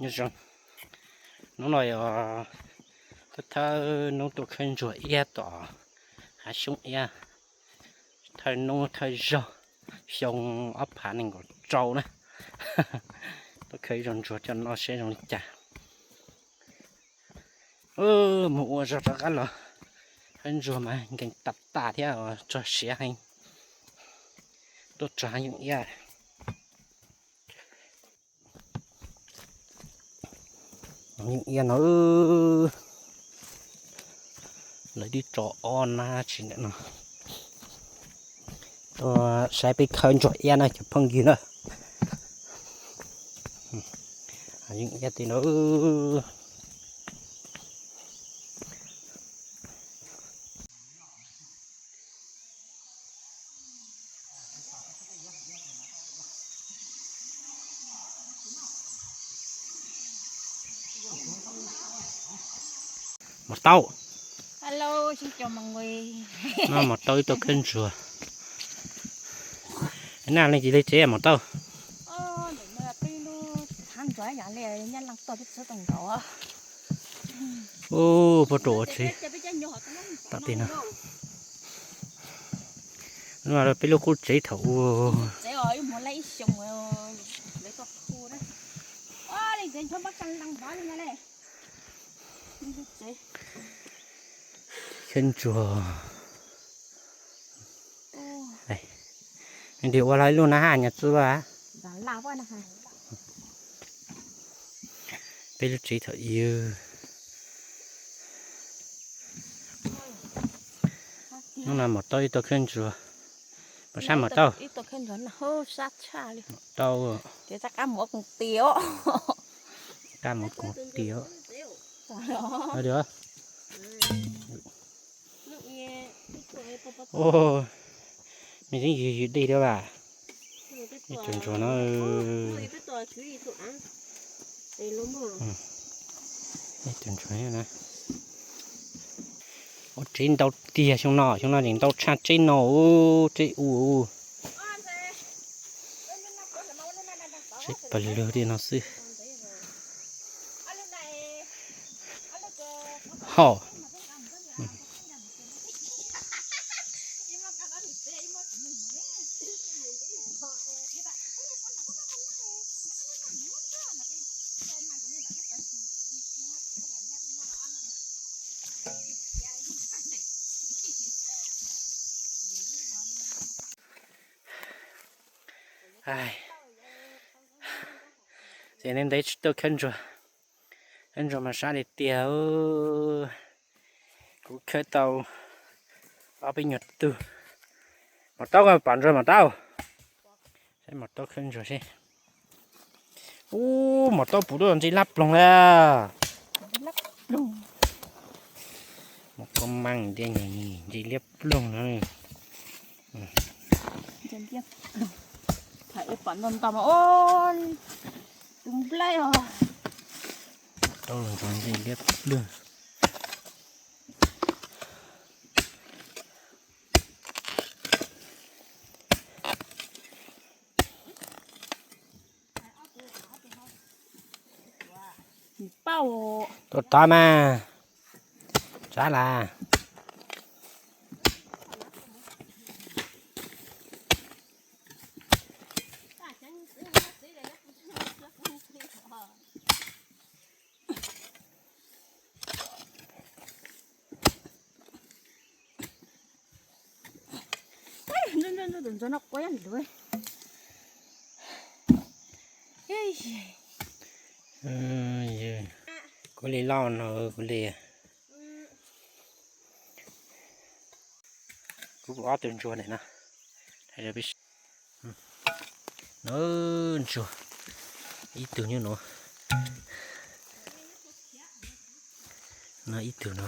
Nyob zoo, hnub no yog thawj thawj hnub tuaj khawb ntsuag iab tom hav xyoob iab, thawj hnub thawj zaug xyoo ob phav nees nkaum rau na. Tuaj khawb ib zaug ntsuag coj noj seb zoo li cas. Mus ua zog rov qab los, khawb ntsuag mas nkees tas tas thiab, txog siav heev. Tuaj txog hav xyoob iab. Hav xyoob iab no, lawv twb tso ob nab tsis ntawm no. Tuaj saib peb khawb ntsuag iab na cov phooj ywg na. Hav xyoob iab tim no. Mos Taub. No Mos Taub wb tuaj khawb ntsuag. Naj leej tsis leej tsev Mos Taub. Ub, puag rau ua tsev. Tam tim no, no peb lub qub tsev thaum ub. Khawb ntsuag. Nws ua los ib lub na ha nyuam txuj a. Peb lub tsev thaum ub. Hnub no Mos Taub wb tuaj khawb ntsuag. Pom sab Mos Taub? Mos Taub. Qab mus koom tias. Mej yeej yws yws dej thiab vas? Ib tug ntsuag no. Ib tug ntsuag na. Ua tsev ntau tiag xyoo no, xyoo no tseem ntau tshaj tsev no, tsev ub. Tsev pawg lug li no xwb. Ho. Ces ntev ntev tsis tuaj khawb ntsuag, khawb ntsuag mas sab li tiag. Kuv khawb tau ob peb nyuag tug. Mos Taub, pom ntsuag Mos Taub. Saib Mos Taub khawb ntsuag seb. Ub, Mos Taub puv tuaj ntse lab ploog la. Mus koj meej tiag, ntse liab ploog no. Pom ntau ntau mas tus nplaib os. Mos Taub los ntsuag ntse liab ploog. Tuaj tod mas. Tsab las. Tus ntsuag no quav luv. Kuv li loj no kuv li. Kuv pom ob tug ntsuag ntawm no. No ntsuag, ib tug nyob no, no ib tug no.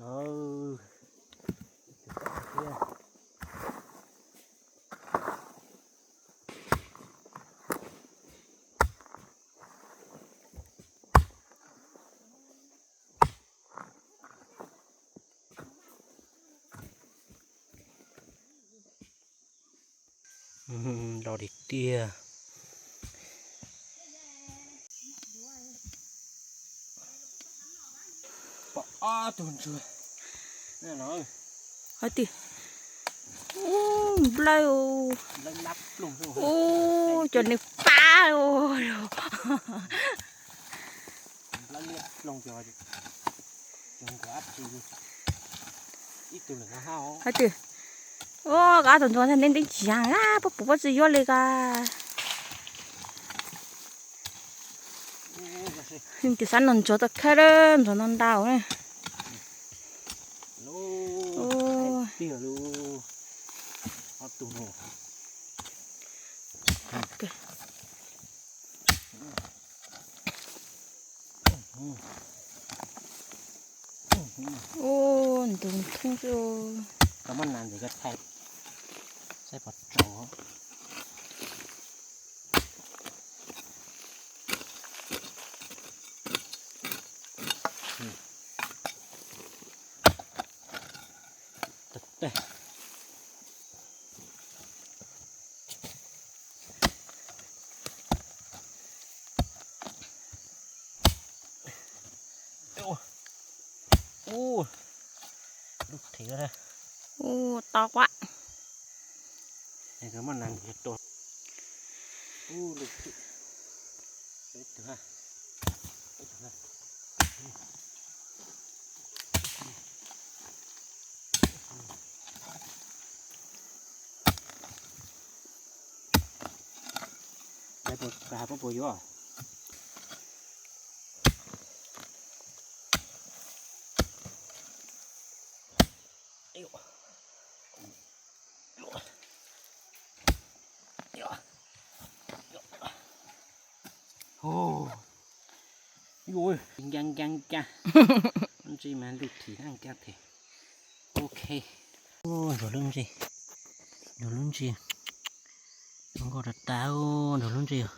No, Los tiag tiag. Pom ob tug ntsuag. Hais tias, ub, nplawg, ub, cov niag pab, hais tias, ub, koj ob tug ntsuag ntawd nteeb nteeb tsis yas, puab puv puab tsi yuav li ko. Tes sab no ntsuag tau khawb, ntsuag ntau ntau. Ub, ntug thoob xwb. Koj muab nas ntxiv koj thaij saib puas tsaus. Ub, lub thim. Ub, to quá. Puas yuav? Ncaj ncaj ncaj. Lub ntsis mas lub thim na ncaj thiab. Ok. Ntsuag lub ntsis, ntsuag lub ntsis zoo nkauj tas tas, ntsuag lub ntsis.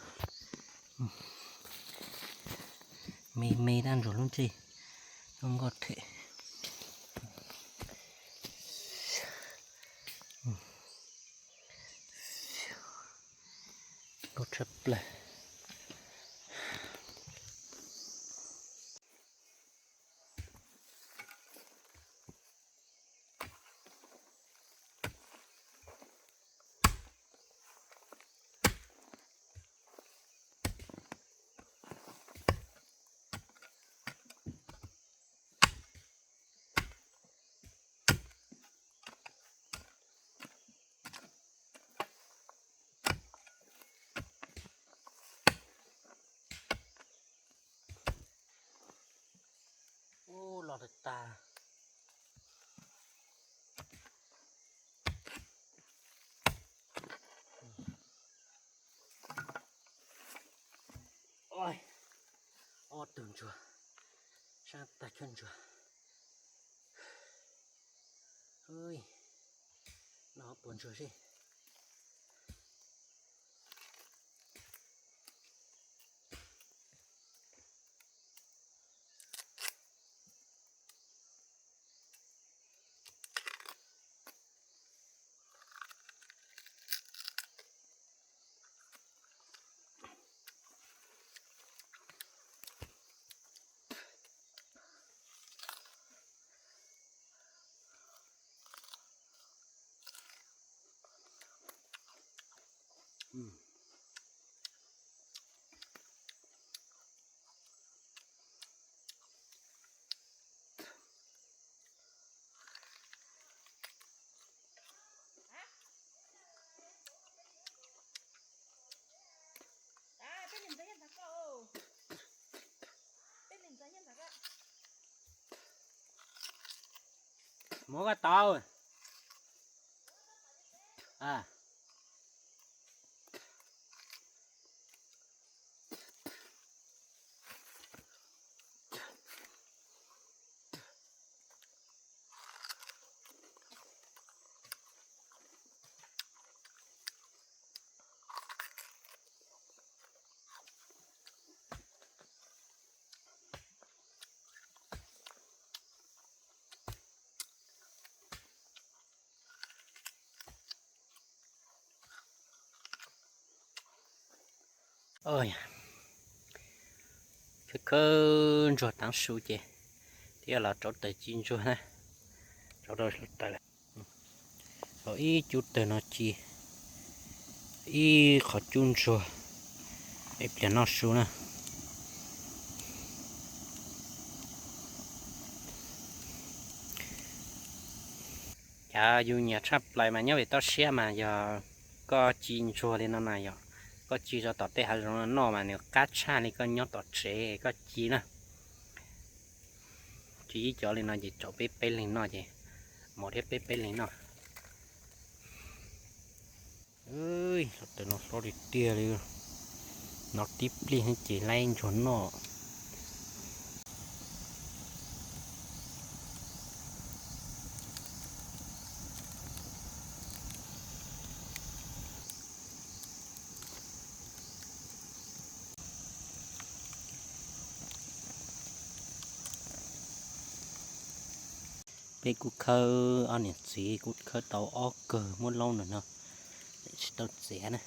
Me me tab ntsuag lub ntsis zoo nkauj thiab. Nkauj tshaj plaws. Ub, los tag tag. Ob tug ntsuag, sab tag cuaj ntsuag. No puas ntsuag seb. Muab koj tau. Khawb khawb ntsuag taav su ces thiaj los rauv taws ci ntsuag na, rauv rau taws. Ib cub taws no ci ib qhov cub ntsuag, ib pliag noj su na. Cov yus nyiam tshaj plaws mas nyob pem toj siab mas yog koj ci ntsuag li no na yom, koj ci rau tom tej hav zoov no noj mas nws qab tshaj li koj nyob tom tsev koj ci na. Ci ib cov li no ces tsam peb peb leeg noj ces, mus thiab peb peb leeg noj. Hluav taws no hlob tiag tiag li, noj tib pliag ces laib ntsuag noj. Peb kuj khawb, ob niam txiv kuj khawb tau ob kawg muab laub no no, tsis tau txiav na.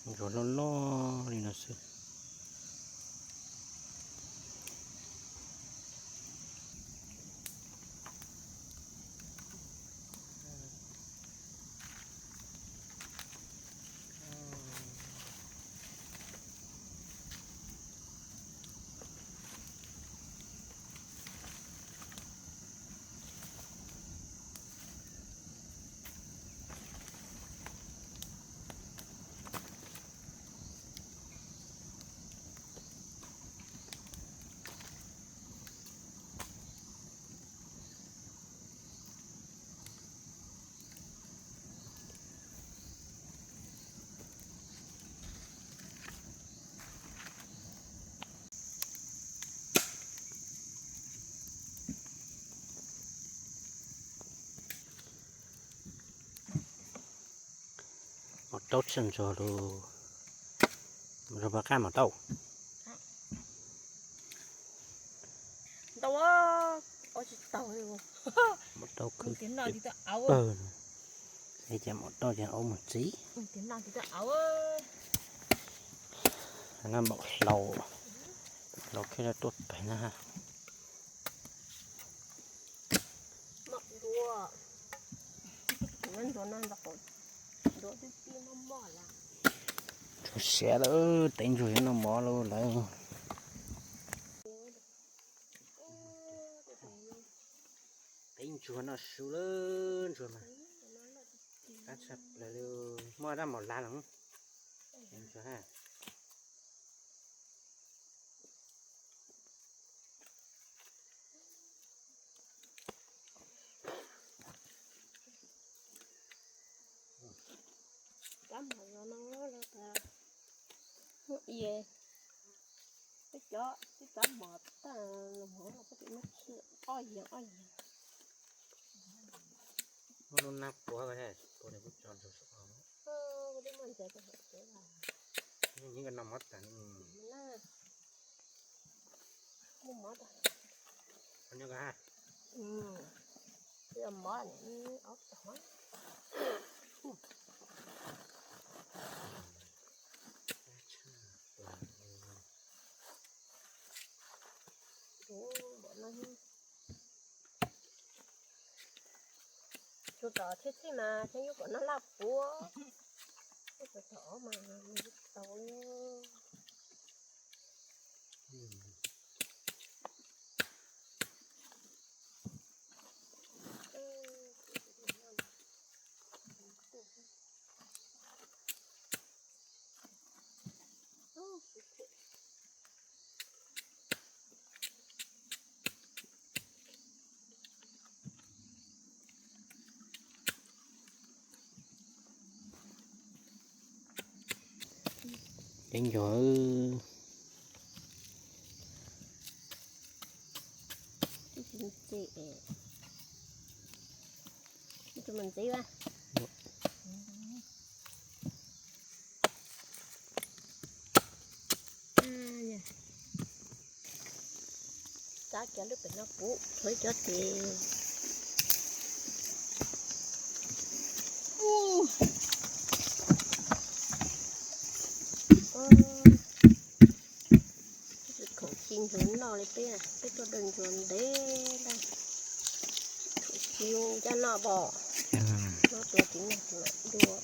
Ntsuag loj loj li no xwb. Mov taub tshaj ntsuag lug, zoo pab qab mov taub. Ntau, ua tsis taus li. Mov taub khwb pawg, es ces mov taub ces ua mus txiv. No npaum hlau, hlau khiav tuaj pem na. Tshuav siav lawm, tev ntsuag yuav noj mov lawm. Tev ntsuag noj su lawm, ntsuag mas qab tshaj plaws li. Muaj dab mos lav los, ntsuag ha. Cov mov no los tas, muaj ie, peb cov tib cov mov tas los mov los peb tsis muab tshwj ob yias ob yias. Muaj lub nab puav, puav ne kuj tso ntsuag saum no. Yeej noj mov tas. Muaj mov tas. Nyob ka ha. Mov ne, ob tog. Tus tom txhij txhij mas thiaj yuav kom noj laj puav. Tus tom mas tau li. Tev ntsuag. Tus mas ntxiv a. Txav kiag lub pem no puv tshuav ib cov ces. Noj li peb, peb tuaj dawj ntsuag ntev ntag. Tsis zoo caj noj pom, noj tua tsis noj dua.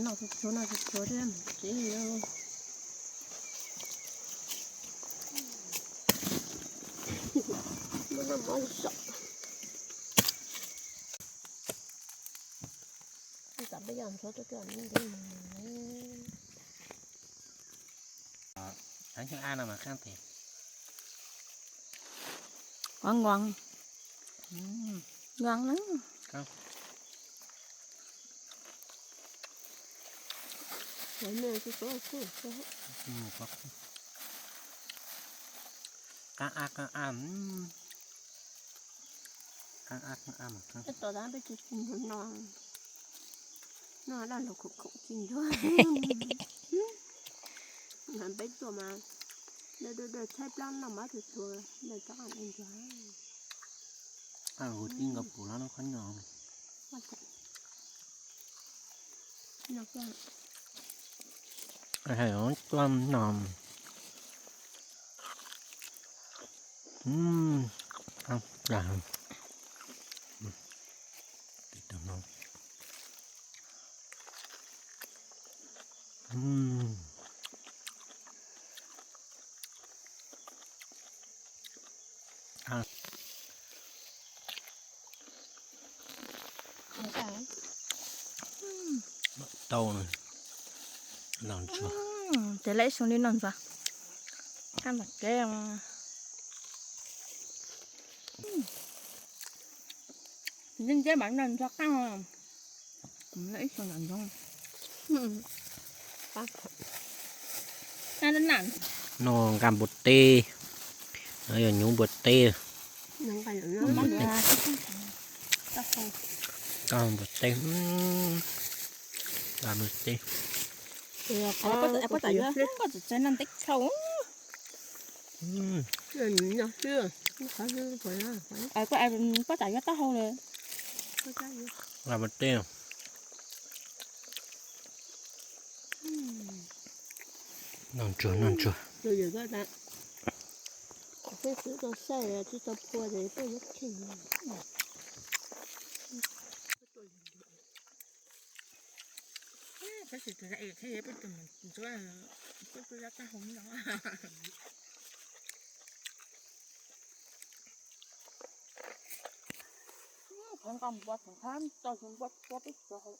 Noj tsuag tsuag, noj tsuag tsuag thiab mus tsev. Muab noj mov saum. Tam peb yog ntxhuav tuaj tuaj ntev mus. Nqos nqos na. Qab ab qab ab, qab ab qab ab mas. Peb tuaj tab peb tsis tsis nrog no, no daj lug khoom khoom tsis nrog. Peb tuaj mas dawj dawj tshaib plab noj mov tsuag tsuag, dawj rov qab dawj ntsuag. Kuv tij nkawd pum los noj qhob nyo. Tuaj no. Tau, noj ntsuag. Ces lawv ib xyoo li noj ntsuag. Qab ntam kev. Ntxim ntxim mas noj ntsuag qab. Ib xyoo ntam ntsuag. Noj nqaj npua teb, no yog nyuv npua teb. Nqaj npua teb, nqaj npua teb. Koj txawm txawj noj teb chaws. Koj txawm yuav taub hau lawm. Nqaj npua teb. Noj ntsuag, noj ntsuag. Tab sis tus da es thiab peb tus mus ntxuav, peb tus da tag hauv no. Qhov nqaj npua tseem thab tau tus npua tua peb tsuav hauv.